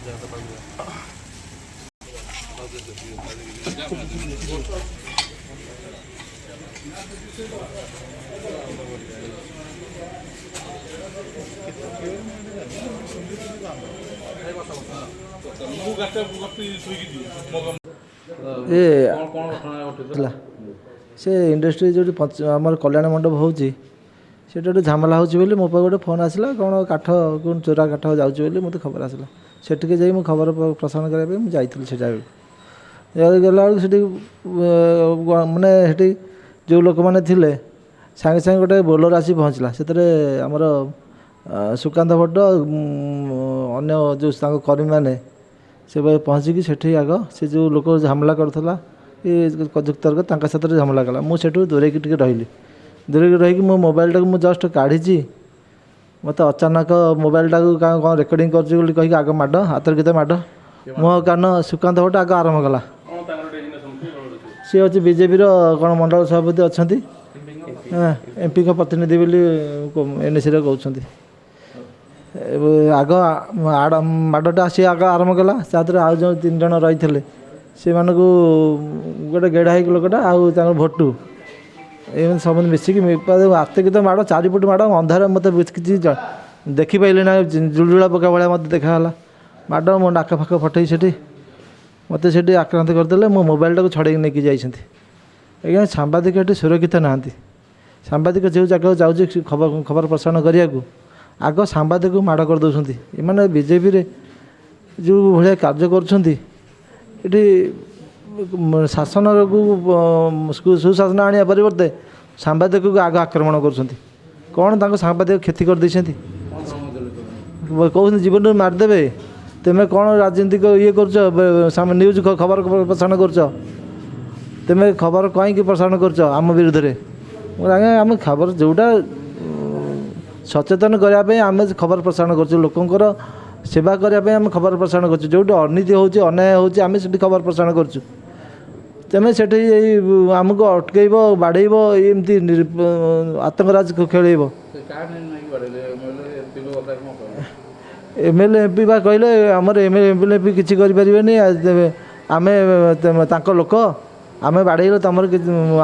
ଏ ଥିଲା ସେ ଇଣ୍ଡଷ୍ଟ୍ରି ଯେଉଁଠି ଆମର କଲ୍ୟାଣ ମଣ୍ଡପ ହେଉଛି, ସେଇଠି ଗୋଟେ ଝାମେଲା ହେଉଛି ବୋଲି ମୋ ପାଖକୁ ଗୋଟେ ଫୋନ୍ ଆସିଲା। କ'ଣ କାଠ, କ'ଣ ଚୋରା କାଠ ଯାଉଛି ବୋଲି ମୋତେ ଖବର ଆସିଲା। ସେଠିକି ଯାଇ ମୁଁ ଖବର ପ୍ରସାରଣ କରିବା ପାଇଁ ମୁଁ ଯାଇଥିଲି। ସେ ଜାଗାକୁ ଗଲାବେଳକୁ ସେଠି ମାନେ ସେଠି ଯେଉଁ ଲୋକମାନେ ଥିଲେ, ସାଙ୍ଗେ ସାଙ୍ଗେ ଗୋଟେ ବୋଲେରୋ ଆସି ପହଞ୍ଚିଲା। ସେଥିରେ ଆମର ସୁକାନ୍ତ ଭଟ୍ଟ, ଅନ୍ୟ ଯେଉଁ ତାଙ୍କ କର୍ମୀମାନେ ସେ ପହଞ୍ଚିକି ସେଠି ଆଗ ସେ ଯେଉଁ ଲୋକ ଝାମେଲା କରୁଥିଲା କି ଯୁକ୍ତିତର୍କ, ତାଙ୍କ ସାଥିରେ ଝାମେଲା କଲା। ମୁଁ ସେଠୁ ଦୂରେଇକି ଟିକେ ରହିଲି। ଦୂରେଇକି ରହିକି ମୋ ମୋବାଇଲଟାକୁ ମୁଁ ଜଷ୍ଟ କାଢ଼ିଛି, ମୋତେ ଅଚାନକ ମୋବାଇଲଟାକୁ କ'ଣ ରେକର୍ଡ଼ିଂ କରୁଛି ବୋଲି କହିକି ଆଗ ମାଡ଼, ଆତର୍କିତ ମାଡ଼, ମୋ କାନ। ସୁକାନ୍ତ ଭଟ୍ଟ ଆଗ ଆରମ୍ଭ କଲା। ସିଏ ହେଉଛି ବିଜେପିର କ'ଣ ମଣ୍ଡଳ ସଭାପତି ଅଛନ୍ତି, ଏମ୍ପିଙ୍କ ପ୍ରତିନିଧି ବୋଲି ଏନ୍ଏସିରେ କହୁଛନ୍ତି। ଏବେ ଆଗ ମାଡ଼ଟା ସିଏ ଆଗ ଆରମ୍ଭ କଲା। ତା ଦେହରେ ଆଉ ଯେଉଁ 3 ଜଣ ରହିଥିଲେ, ସେମାନଙ୍କୁ ଗୋଟେ ଗେଢ଼ା ହେଇକି ଲୋକଟା ଆଉ ତାଙ୍କ ଭୋଟୁ ଏମିତି ସମସ୍ତେ ମିଶିକି ଆତର୍କିତ ମାଡ଼, ଚାରିପଟୁ ମାଡ଼। ଅନ୍ଧାର, ମୋତେ କିଛି ଦେଖିପାରିଲି ନା, ଜୁଳୁଜୁଳା ପକା ଭଳିଆ ମୋତେ ଦେଖାଗଲା। ମାଡ଼, ମୋ ନାକ ଫାକ ଫଟେଇ ସେଠି ମୋତେ ସେଠି ଆକ୍ରାନ୍ତ କରିଦେଲେ। ମୋ ମୋବାଇଲଟାକୁ ଛଡ଼େଇକି ନେଇକି ଯାଇଛନ୍ତି। ଆଜ୍ଞା, ସାମ୍ବାଦିକ ଏଠି ସୁରକ୍ଷିତ ନାହାନ୍ତି। ସାମ୍ବାଦିକ ଯେଉଁ ଜାଗାକୁ ଯାଉଛି ଖବର ପ୍ରସାରଣ କରିବାକୁ, ଆଗ ସାମ୍ବାଦିକକୁ ମାଡ଼ କରିଦେଉଛନ୍ତି। ଏମାନେ ବିଜେପିରେ ଯେଉଁ ଭଳିଆ କାର୍ଯ୍ୟ କରୁଛନ୍ତି, ଏଠି ଶାସନକୁ ସୁଶାସନ ଆଣିବା ପରିବର୍ତ୍ତେ ସାମ୍ବାଦିକକୁ ଆଗ ଆକ୍ରମଣ କରୁଛନ୍ତି। କ'ଣ ତାଙ୍କ ସାମ୍ବାଦିକ କ୍ଷତି କରିଦେଇଛନ୍ତି? କହୁଛନ୍ତି ଜୀବନରୁ ମାରିଦେବେ। ତୁମେ କ'ଣ ରାଜନୀତିକ ଇଏ କରୁଛ, ନ୍ୟୁଜ୍ ଖବର ପ୍ରସାରଣ କରୁଛ, ତୁମେ ଖବର କାହିଁକି ପ୍ରସାରଣ କରୁଛ ଆମ ବିରୁଦ୍ଧରେ? ଆଜ୍ଞା, ଆମେ ଖବର ଯେଉଁଟା ସଚେତନ କରିବା ପାଇଁ ଆମେ ଖବର ପ୍ରସାରଣ କରୁଛୁ। ଲୋକଙ୍କର ସେବା କରିବା ପାଇଁ ଆମେ ଖବର ପ୍ରସାରଣ କରୁଛୁ। ଯେଉଁଠି ଅନୀତି ହେଉଛି, ଅନ୍ୟାୟ ହେଉଛି, ଆମେ ସେଠି ଖବର ପ୍ରସାରଣ କରୁଛୁ। ତୁମେ ସେଠି ଏଇ ଆମକୁ ଅଟକେଇବ, ବାଡ଼େଇବ, ଏମିତି ଆତଙ୍କରାଜ ଖେଳେଇବ। M L A M P ବା କହିଲେ, ଆମର ଏମ୍ ଏଲ୍ ଏମ୍ ପି କିଛି କରିପାରିବେନି, ଆମେ ତାଙ୍କ ଲୋକ, ଆମେ ବାଡ଼େଇଲେ ତମର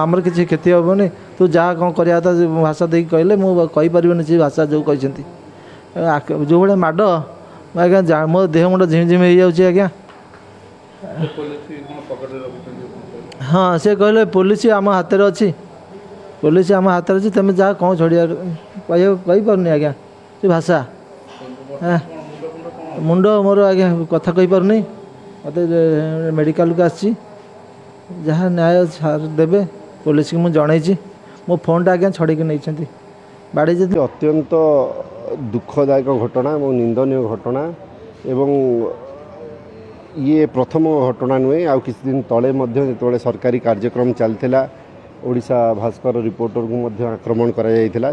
ଆମର କିଛି କ୍ଷତି ହେବନି, ତୁ ଯାହା କ'ଣ କରିବା କଥା ଭାଷା ଦେଇକି କହିଲେ। ମୁଁ କହିପାରିବିନି ସେ ଭାଷା ଯେଉଁ କହିଛନ୍ତି। ଯେଉଁ ଭଳିଆ ମାଡ଼ ଆଜ୍ଞା, ମୋ ଦେହ ମୁଣ୍ଡ ଝିମ୍ ଝିମ୍ ହେଇଯାଉଛି ଆଜ୍ଞା। ହଁ, ସେ କହିଲେ ପୋଲିସ ଆମ ହାତରେ ଅଛି, ପୋଲିସ ଆମ ହାତରେ ଅଛି, ତୁମେ ଯାହା କ'ଣ ଛଡ଼ିଆ କହିପାରୁନି ଆଜ୍ଞା ସେ ଭାଷା। ମୁଣ୍ଡ ମୋର ଆଜ୍ଞା କଥା କହିପାରୁନି। ମୋତେ ମେଡ଼ିକାଲକୁ ଆସିଛି, ଯାହା ନ୍ୟାୟ ସାର୍ ଦେବେ। ପୋଲିସକୁ ମୁଁ ଜଣେଇଛି। ମୋ ଫୋନ୍ଟା ଆଜ୍ଞା ଛଡ଼େଇକି ନେଇଛନ୍ତି, ବାଡ଼େଇଛନ୍ତି। ଅତ୍ୟନ୍ତ ଦୁଃଖଦାୟକ ଘଟଣା ଏବଂ ନିନ୍ଦନୀୟ ଘଟଣା ଏବଂ ଇଏ ପ୍ରଥମ ଘଟଣା ନୁହେଁ। ଆଉ କିଛି ଦିନ ତଳେ ମଧ୍ୟ ଯେତେବେଳେ ସରକାରୀ କାର୍ଯ୍ୟକ୍ରମ ଚାଲିଥିଲା, ଓଡ଼ିଶା ଭାସ୍କର ରିପୋର୍ଟରକୁ ମଧ୍ୟ ଆକ୍ରମଣ କରାଯାଇଥିଲା।